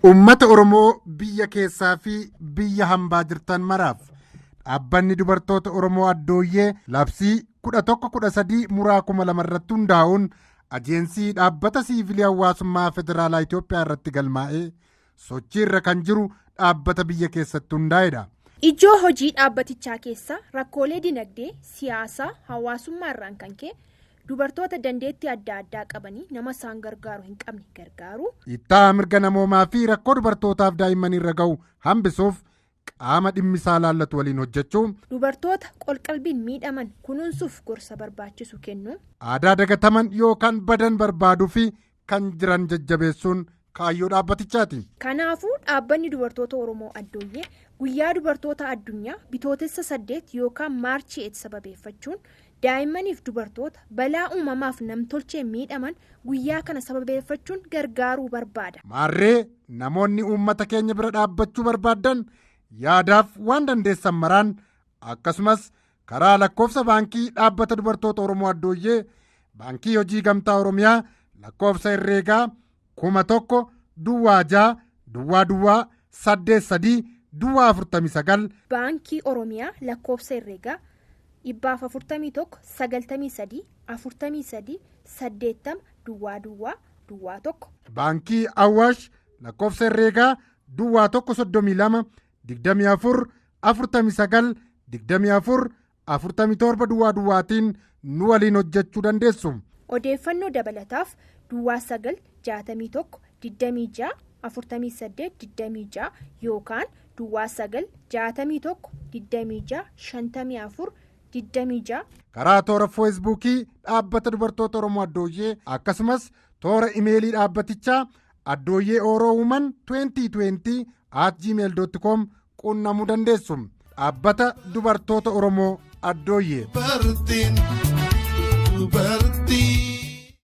Uummata Oromoo biyya keessaa fi biyya hambaa jirtan maraaf dhaabbanni dubartoota Oromoo Addooyyee labsii 1113 muraa 2000 irratti hundaa'uun ajeensii dhaabbata siivilii hawaasummaa federaalaa Itoophiyaa irratti galmaa'ee sochii irra kan jiru dhaabbata biyya keessatti hundaa'edha. Ijoo hojii dhaabbatichaa keessaa rakkoolee dinagdee, siyaasaa, hawaasummaa irraan kan ka'e dubartoota dandeettii adda addaa qabanii nama isaan gargaaru hin qabne gargaaru. Dhiittaa mirga namoomaa fi rakkoo dubartootaaf daa'imman irra ga'u hambisuuf qaama dhimmisaa laallatu waliin hojjechuu. Dubartoota qolqalbiin miidhaman kunuunsuuf gorsa barbaachisu kennu. Aadaa dagataman yookaan badan barbaaduu fi kan jiran jajjabeessuun kaayyoo dhaabbatichaati. Kanaafuu dhaabbanni dubartoota Oromoo Addooyyee guyyaa dubartoota addunyaa bitootessa 8 yookaan March 8 sababeeffachuun daa'immaniif dubartoota balaa uumamaaf namtolchee miidhaman guyyaa kana sababeeffachuun gargaaruu barbaada. Maarree, namoonni uummata keenya bira dhaabbachuu barbaadan yaadaaf waan dandeessan maraan, akkasumas karaa lakkoofsa baankii dhaabbata dubartoota Oromoo Addooyyee, Baankii Hojii Gamtaa Oromiyaa, lakkoofsa herreegaa 1000 06 00 83 049. Baankii Oromiyaa, lakkoofsa herreegaa 401 93 43 80 00 01. Baankii Awwaash, lakkoofsa herreegaa 01 32 24 49 24 47 duwwaa duwwaatiin nu waliin hojjechuu dandeessu. Odeeffannoo dabalataaf 09 61 26 48 26 yookaan 09 61 26 54 26. Karaa toora Feesbuukii dhaabbata dubartoota Oromoo Addooyyee, akkasumas toora imeelii dhaabbatichaa addooyyeeoroowoman 2020@gmail.com quunnamuu dandeessu. Dhaabbata dubartoota Oromoo Addooyyee. Dubartiin.